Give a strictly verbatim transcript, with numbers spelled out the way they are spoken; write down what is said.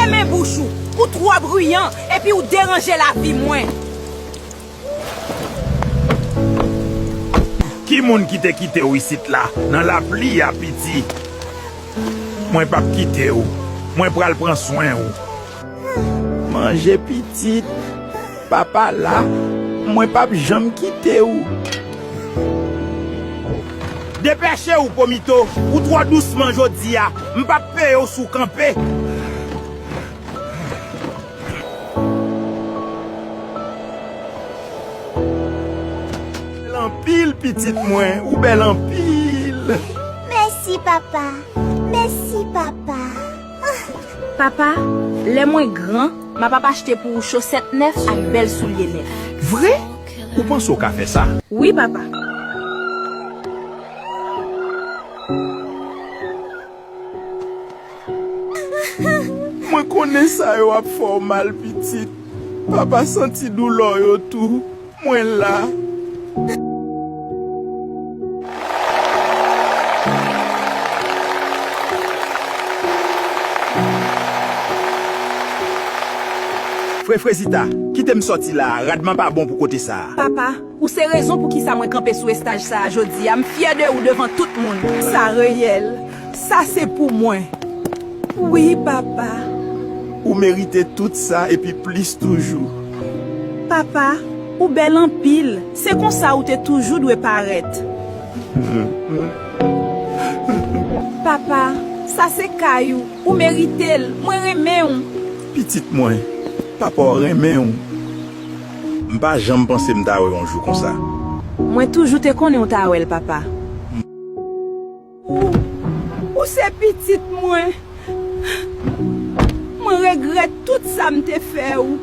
Fèmen bouch ou! Ou twò briyan, epi ou deranje lavi mwen. Ki moun ki te kite w isit la, nan lapli a, piti? Mwen p ap kite w. Mwen pral pran swen w. Manje, pitit. Papa la, mwen p ap janm kite w. Depeche w, Pomito, ou twò dousman jodi a. M p ap peye w si w kanpe. Bèl anpil, pitit mwen, ou bèl anpil. Mèsi, papa. Mèsi, papa. Papa, lè mwen gran, m ap ap achte pou ou chosèt nèf ak bèl soulye nèf. Vre? Ou panse w ka fè sa? Wi, papa. Mwen konnen sa yo ap fè w mal, pitit. Papa santi doulè w yo tou. Mwen la. Frè Frezita, kite m sòti la a, radman pa bon pou kote sa a. Papa, ou se rezon poukisa mwen kanpe sou estaj sa a jodi a. M fyè de ou devan tout moun. Sa reyèl. Sa se pou mwen. Wi, papa. Ou merite tout sa epi plis toujou. Papa, ou bèl anpil. Se konsa ou te toujou dwe parèt. Papa, sa se kay ou. Ou merite l. Mwen renmen w. Pitit mwen, papa w renmen w. M pa janm panse m ta wè yon jou konsa. Mwen toujou te konnen w ta wè l, papa. Ou, ou se pitit mwen. Mwen regrèt tout sa m te fè ou.